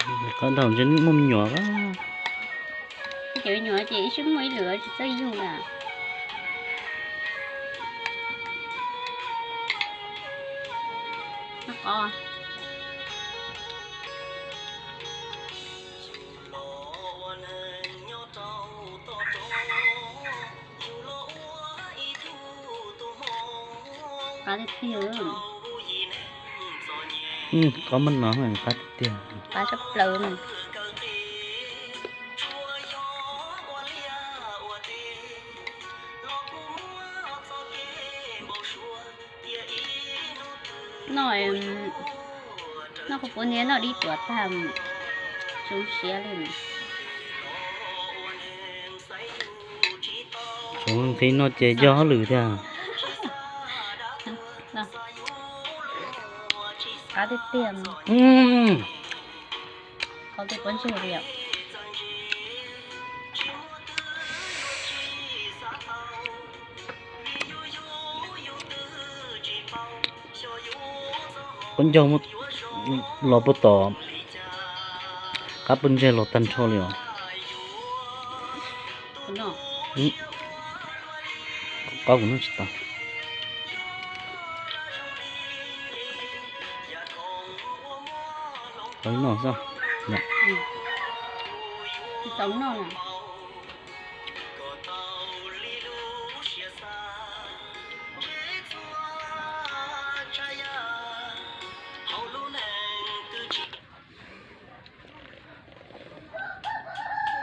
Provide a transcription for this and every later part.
Qhov ntau ntshe muaj me nyuam. Cov me nyuam ces ib sib muaj ib lwm tsis txawj yug na. Qab tiag tiag. Qab muab no qab tiag tiag. Qab tshaj plaws. Noj, noj qhov puav ntiag noj dib tuam tag, zoo siab li. Tsuas nqhis no ces yog hauj lwm tiag. Qab tiag tiag. Qhov twg pob ntseg li yom? Pob ncaug los puag tom qab pob ntseg los tag nrho li os. Qab kuv noj tsis tau. Qhov no xwb.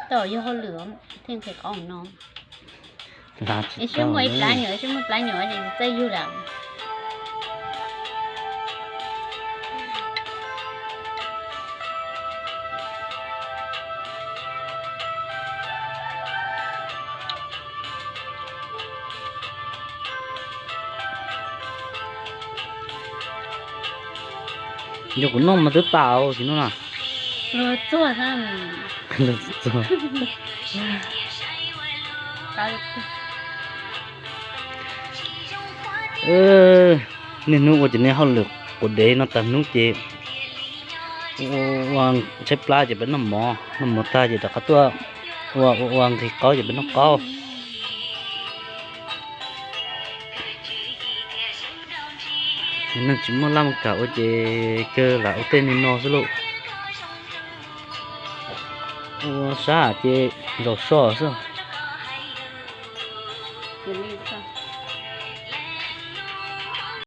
Tau yog hauj lwm thiaj nqhis qab no. Ib sib muaj ib plab nyuam, ib sib muaj plab nyuam ces txawj yug lawm. Yog kuv noj mas twb tas tsis noj na. Luag txuag. Niaj hnub ua ces niaj hauj lwm quav dev no tag hnub ces ua tshaib plab ces peb noj mov, noj mov tag ces rov qab tuaj ua ua nqhis qaub ces peb noj qaub. Neeg tsis muaj laj muaj kam ua ces kawg lam ua tej no xwb lauj. Ua sab ces zaum soj xwb.